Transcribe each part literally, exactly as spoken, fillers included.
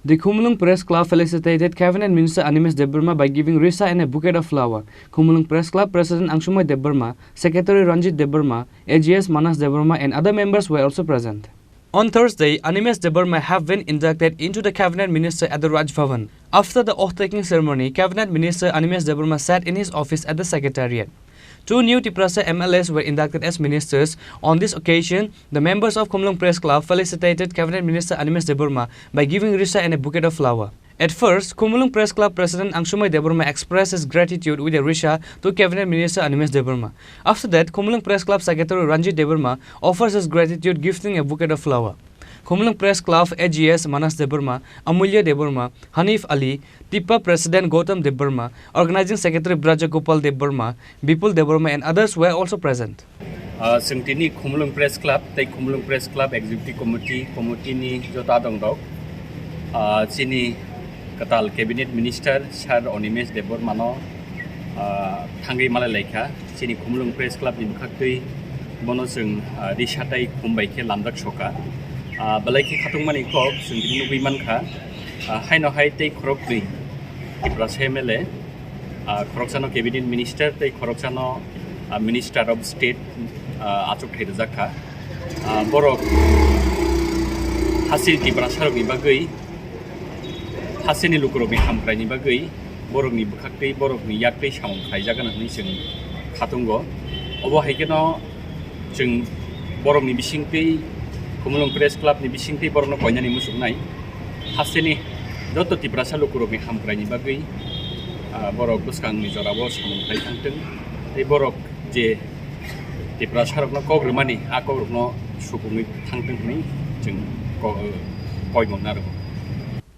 The Khumulwng Press Club felicitated Cabinet Minister Animesh Debbarma by giving Risha and a bouquet of flower. Khumulwng Press Club President Angsumai Debbarma, Secretary Ranjit Debbarma, A G S Manas Debbarma and other members were also present. On Thursday, Animesh Debbarma have been inducted into the Cabinet Minister at the Raj Bhavan. After the oath-taking ceremony, Cabinet Minister Animesh Debbarma sat in his office at the Secretariat. Two new Tiprasa M L As were inducted as ministers. On this occasion, the members of Khumulwng Press Club felicitated Cabinet Minister Animesh Debbarma by giving Risha and a bouquet of flower. At first, Khumulwng Press Club President Angsumai Debbarma expressed his gratitude with a Risha to Cabinet Minister Animesh Debbarma. After that, Khumulwng Press Club Secretary Ranjit Debbarma offers his gratitude gifting a bouquet of flower. Khumulwng Press Club A G S Manas Debbarma, Amulya Debbarma, Hanif Ali, Tipa President Gautam Debbarma, Organizing Secretary Braja Gopal Debbarma, Bipul Debbarma and others were also present. Ah, chwng tini Khumulwng Press Club tei Khumulwng Press Club Executive Committee, committee ni joto adong rok, ah, chini kwtal Cabinet Minister Sir Animesh Debbarma no, ah, thangwi malai laikha. Chini Khumulwng Press Club ni bwkhaktwi bono chwng, ah, risha tai khum bai khe lamjak soka. Ah, belai khe khatungmani kok chwng tini nugwi mankha. Ah, haino hai tei khoroknwi Tiprasa M L A, ah, khoroksano Cabinet Minister tei khoroksano, ah, Minister of State, ah, achuk thai rwjak kha. Ah, borok hasteni Tiprasarokni bagwi, hasteni lukurokni hamkraini bagwi borokni bwkhaktwi, borokni yaktwi samung khlaijak hwnwi chwng khatungo. Obo hai kheno chwng borokni bisingtwi, Khumulwng Press Club ni bisingtwi borokno koinani muchungnai. Hasteni joto Tiprasa lukurokni hamkraini bagwi, ah, borok bwskangni jorao samung khlai thangtwng. Tei borok je Tiprasarokno kok rwmani, a kokrokno supungwi thangtwng hwnwi chwng ko-, koimung narwgo.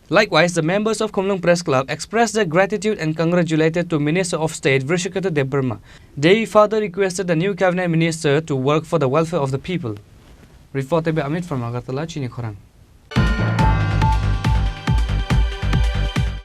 Likewise, the members of Khumulwng Press Club expressed their gratitude and congratulated to Minister of State Vrishikata Debbarma. They further requested the new cabinet minister to work for the welfare of the people. Report by Amit from Agartala, Chini Khorang.